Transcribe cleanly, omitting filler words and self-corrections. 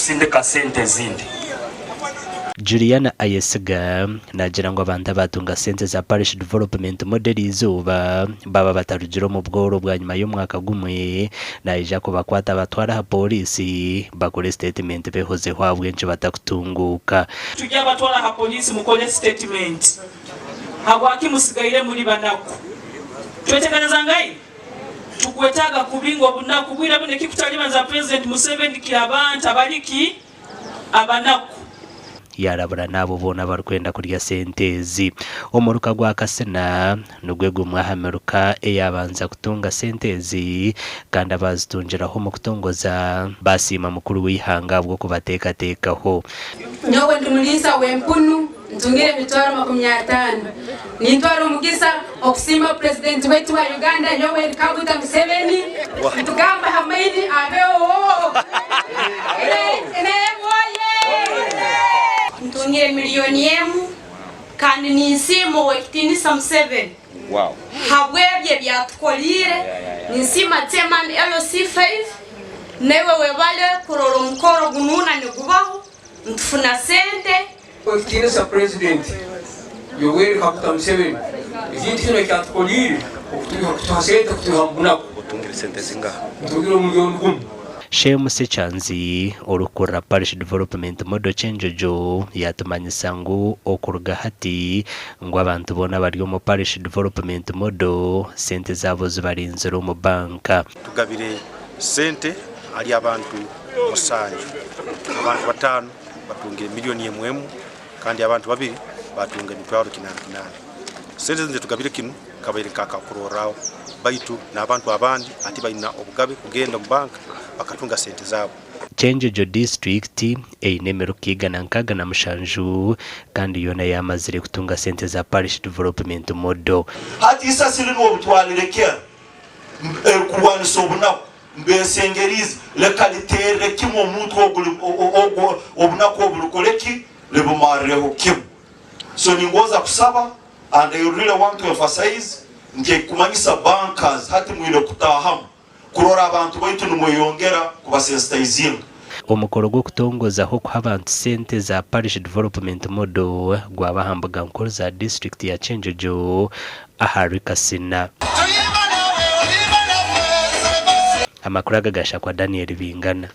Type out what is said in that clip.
kusindika sente ezindi. Juliana Ayesiga naagira ngu abantu abaatunga sente za Parish Development Model eizooba baaba batarugire omu bworo bwanyima y'omwaka gumwe, naija kubakwata abatware aha pooriisi bakore siteetimenti behozeho ahabw'enki batakutunguuka. Turyabatwara aha poliisi mukore siteetimenti habwaki musigaire muri banaku. Twetegereza ngai? Tukwetaaga kubinga obunaku bwire bunu ekikutalibanza Purezidenti Museveni ki abantu abari ki? Abanaku. Yaarabura n'abo boona abarikwenda kurya sente ezi. Omuruka gwa Kasina nigwo gumwe aha miruka eyaabanza kutunga sente ezi kandi abaazitungiraho omu kutongoza baasiima mukuru w'eihanga ahabw'okubateekateekaho. Nyowe ndi muriisa w'empunu, ntungire emitwaro 50. Nintwara omugisa okusiima Purezidenti waitu wa Uganda Yoweri Kaguta Museveni. Nitugamba aha maini abeho! NRM oye! Ntungire miriyoni emu kandi ninsiima Ow'ekitiinisa Museveni habw'ebyo ebi atukoliire. Ninsiima Chairman LC5 naiwe webale kurora omukoro gunuuna nigubaho nitufuna sente. Ow'ekitiinisa Purezidenti Yoweri Kaguta Museveni ekintu kinu eki atukoliire okutuha sente kutwiha omu bunaku. Ntungire omuliyoni gumu. Shem Ssekyanzi, orikukurira Parish Development Model Kyenjojo yaatumanyisa ngu okuruga hati ngu abantu boona abari omu Parish Development Model sente zaabo zibarinzire omu banka. Tugabire sente ahari abantu mushanju. Abantu bataano batungire miriyoni emwe emwe kandi abantu babiri batunga emitwaro kinaana kinaana. Sente ezi tugabire kinu kabaire nk'akakurorraho baitu n'abantu abandi hati baine obugabe kugenda omu banka bakatunga sente zaabo. Kyenjojo disiturikiti eine emiruka 167 kandi yoona yaamazire kutunga sente za Parish Development Model. Hati isasi rinu obu twalirekera erikurwanisa obunaku, mbeesengeriize, leka liteerere kimwe omuntu ogu obunaku obu burikore ki? Ribumarrireho kimwe. So ningonza kusaba and I really want to emphasize nti ekikumanyisa bankers hati mwine kutaahamu kurora abantu baitu nimweyongera kubasensitizinga. Omukoro gw'okutongozaho kuha abantu sente za Parish Development Model gwaba aha mbuga nkuru za disiturikiti ya Kyenjojo ahari Kasina. Amakuru aga gashakwa Daniel Bingana.